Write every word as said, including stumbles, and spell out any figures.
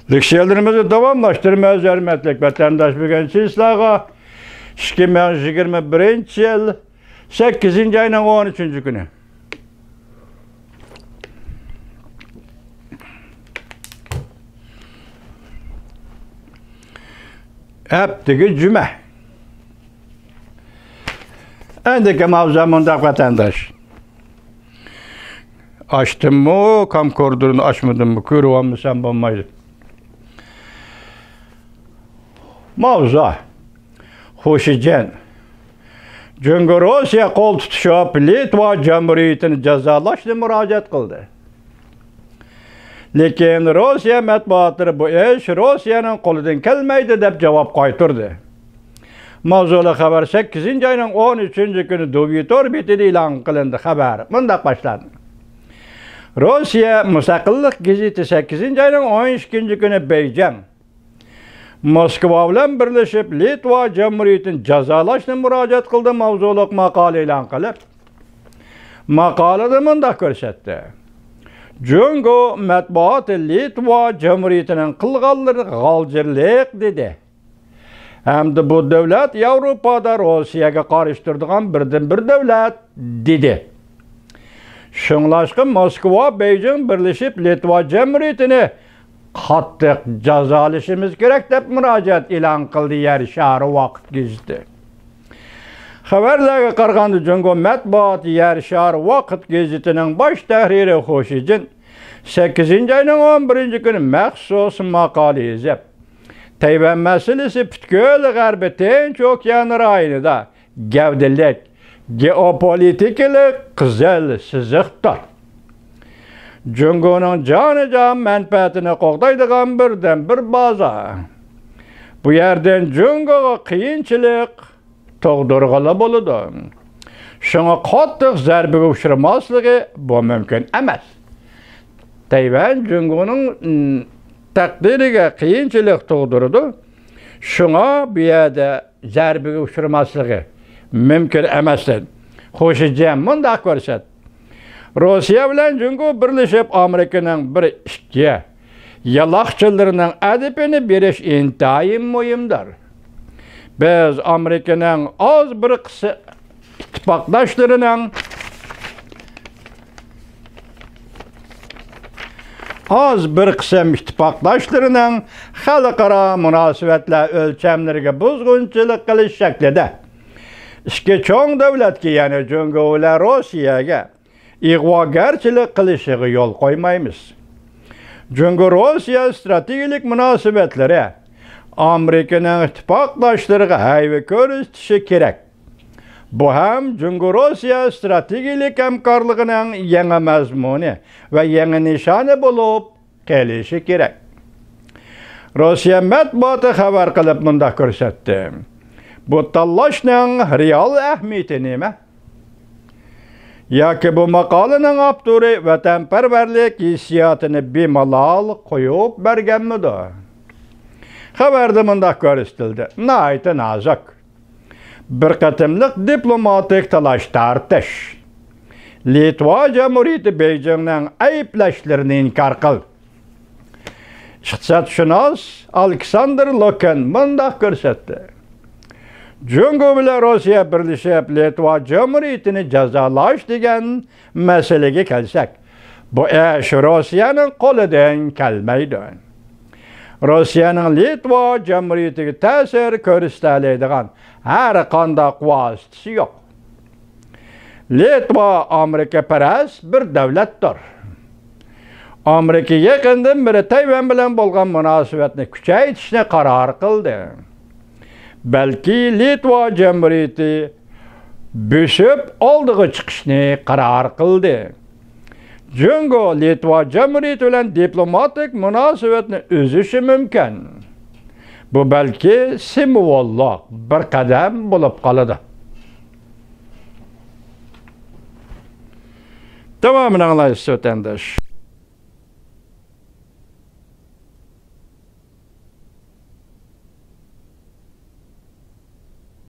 لېكسىيەلىرىمىزنى داۋاملاشتۇرىمىز، ھۆرمەتلىك ۋەتەنداش، بۈگۈن سىزلەرگە ئىككى مىڭ يىگىرمە بىرىنچى يىل سەككىزىنچى ئاينىڭ ئون ئۈچىنچى كۈنى. ھەپتىگە جۈمە. ئەندىكى ماۋزۇ مۇنداق، ۋەتەنداش. ئاچتىممۇ، كامكوردېرنى ئاچمىدىممۇ، كۆرۈۋالمىسام بولمايدۇ. ماۋزۇ. خۇشىجىن. جۇڭگو روسىيە قول تۇتۇشۇپ، لىتۋا جۇمھۇرىيىتىنى جازالاشنى مۇراجىئەت قىلدى. لېكىن روسىيە مەتبۇئاتلىرى بۇ ئىش روسىيەنىڭ قولىدىن كەلمەيدۇ دەپ جاۋاب قايتۇردى. ماۋزۇلۇق خەۋەر سەككىزىنچى ئاينىڭ ئون ئۈچىنچى كۈنى دۇۋى تور بېتىدە ئېلان قىلىندى. خەۋەر مۇنداق باشلاندى. روسىيە مۇستەقىللىق گېزىتى سەككىزىنچى ئاينىڭ ئون ئىككىنچى كۈنى بېيجىڭ، موسكۋا بىلەن بىرلىشىپ لىتۋا جۇمھۇرىيىتىنى جازالاشنى مۇراجىئەت قىلدى ماۋزۇلۇق ماقالە ئېلان قىلىپ، ماقالىدە مۇنداق كۆرسەتتى. جۇڭگو مەتبۇئاتى لىتۋا جۇمھۇرىيىتىنىڭ قىلغانلىرى غالجىرلىق دېدى. ھەمدە بۇ دۆلەت ياۋروپادا روسىيەگە قارشى تۇرىدىغان بىردىنبىر دۆلەت دېدى. شۇڭلاشقا موسكۋا، بېيجىڭ بىرلىشىپ لىتۋا جۇمھۇرىيىتىنى قاتتىق جازالىشىمىز كېرەك دەپ مۇراجىئەت ئېلان قىلدى يەر شارى ۋاقىت گېزىتى. خەۋەرلەرگە قارىغاندا، جۇڭگو مەتبۇئاتى يەر شارى ۋاقىت گېزىتىنىڭ باش تەھرىرى خۇشىجىن سەككىزىنچى ئاينىڭ ئون بىرىنچى كۈنى مەخسۇس ماقالە يېزىپ، تەيۋەن مەسىلىسى پۈتكۈل غەربىي تىنچ ئوكيان رايونىدا گەۋدىلىك گېئوپولىتىكىلىق قىزىل سىزىقتۇر. جۇڭگونىڭ جانىجان مەنپەئەتىنى قوغدايدىغان بىردىنبىر بازا. بۇ يەردىن جۇڭگوغا قىيىنچىلىق تۇغدۇرغىلى بولىدۇ. شۇڭا قاتتىق زەربىگە ئۇچرىماسلىقى بۇ مۇمكىن ئەمەس. تەيۋەن جۇڭگونىڭ، م، تەقدىرىگە قىيىنچىلىق تۇغدۇرىدۇ. شۇڭا بۇ يەردە زەربىگە ئۇچرىماسلىقى مۇمكىن ئەمەس، دېدى. خۇشىجيەن مۇنداق كۆرسەتتى. روسىيە بىلەن جۇڭگو بىرلىشىپ ئامېرىكىنىڭ بىر ئىككى يالاقچىلىرىنىڭ ئەدىپىنى بېرىش ئىنتايىن مۇھىمدۇر. بىز ئامېرىكىنىڭ ئاز بىر قىسىم ئىتتىپاقداشلىرىنىڭ، ئاز بىر قىسىم ئىتتىپاقداشلىرىنىڭ خەلقئارا مۇناسىۋەتلەر ئۆلچەملىرىگە بۇزغۇنچىلىق قىلىش شەكلىدە ئىككى چوڭ دۆلەتكە، يەنى جۇڭگو بىلەن روسىيەگە ئىغۋاگەرچىلىك قىلىشىغا يول قويمايمىز. جۇڭگو روسىيە ئىستراتېگىيەلىك مۇناسىۋەتلىرى ئامېرىكىنىڭ ئىتتىپاقداشلىرىغا ھەيۋە كۆرسىتىشى كېرەك. بۇ ھەم جۇڭگو روسىيە ئىستراتېگىيەلىك ھەمكارلىقىنىڭ يېڭى مەزمۇنى ۋە يېڭى نىشانى بولۇپ قېلىشى كېرەك. روسىيە مەتبۇئاتى خەۋەر قىلىپ مۇنداق كۆرسەتتى. بۇ تاللاشنىڭ رېئال ئەھمىيىتى نېمە؟ ياكى بۇ ماقالىنىڭ ئاپتورى ۋەتەنپەرۋەرلىك ھېسسىياتىنى بىمالال قويۇپ بەرگەنمىدۇ؟ خەۋەردە مۇنداق كۆرسىتىلدى، ناھايىتى نازۇك. بىر قېتىملىق دىپلوماتىك تالاش-تارتىش. لىتۋا جۇمھۇرىيىتى بېيجىڭنىڭ ئەيىبلەشلىرىنى ئىنكار قىلدى. ئىقتىسادشۇناس ئالېكساندىر لوكىن مۇنداق كۆرسەتتى. جۇڭگو بىلەن روسىيە بىرلىشىپ لىتۋا جۇمھۇرىيىتىنى جازالاش دېگەن مەسىلىگە كەلسەك، بۇ ئىش روسىيەنىڭ قولىدىن كەلمەيدۇ. روسىيەنىڭ لىتۋا جۇمھۇرىيىتىگە تەسىر كۆرسىتەلەيدىغان ھەر قانداق ۋاسىتىسى يوق. لىتۋا ئامېرىكىپەرەس بىر دۆلەتتۇر. ئامېرىكا يېقىندىن بېرى تەيۋەن بىلەن بولغان مۇناسىۋەتنى كۈچەيتىشنى قارار قىلدى. بەلكى لىتۋا جۇمھۇرىيىتى بۆسۈپ ئالدىغا چىقىشنى قارار قىلدى. جۇڭگو لىتۋا جۇمھۇرىيىتى بىلەن دىپلوماتىك مۇناسىۋەتنى ئۈزۈشى مۇمكىن. بۇ بەلكى سىمۋوللۇق بىر قەدەم بولۇپ قالىدۇ. داۋامىنى ئاڭلايسىز، ۋەتەنداش.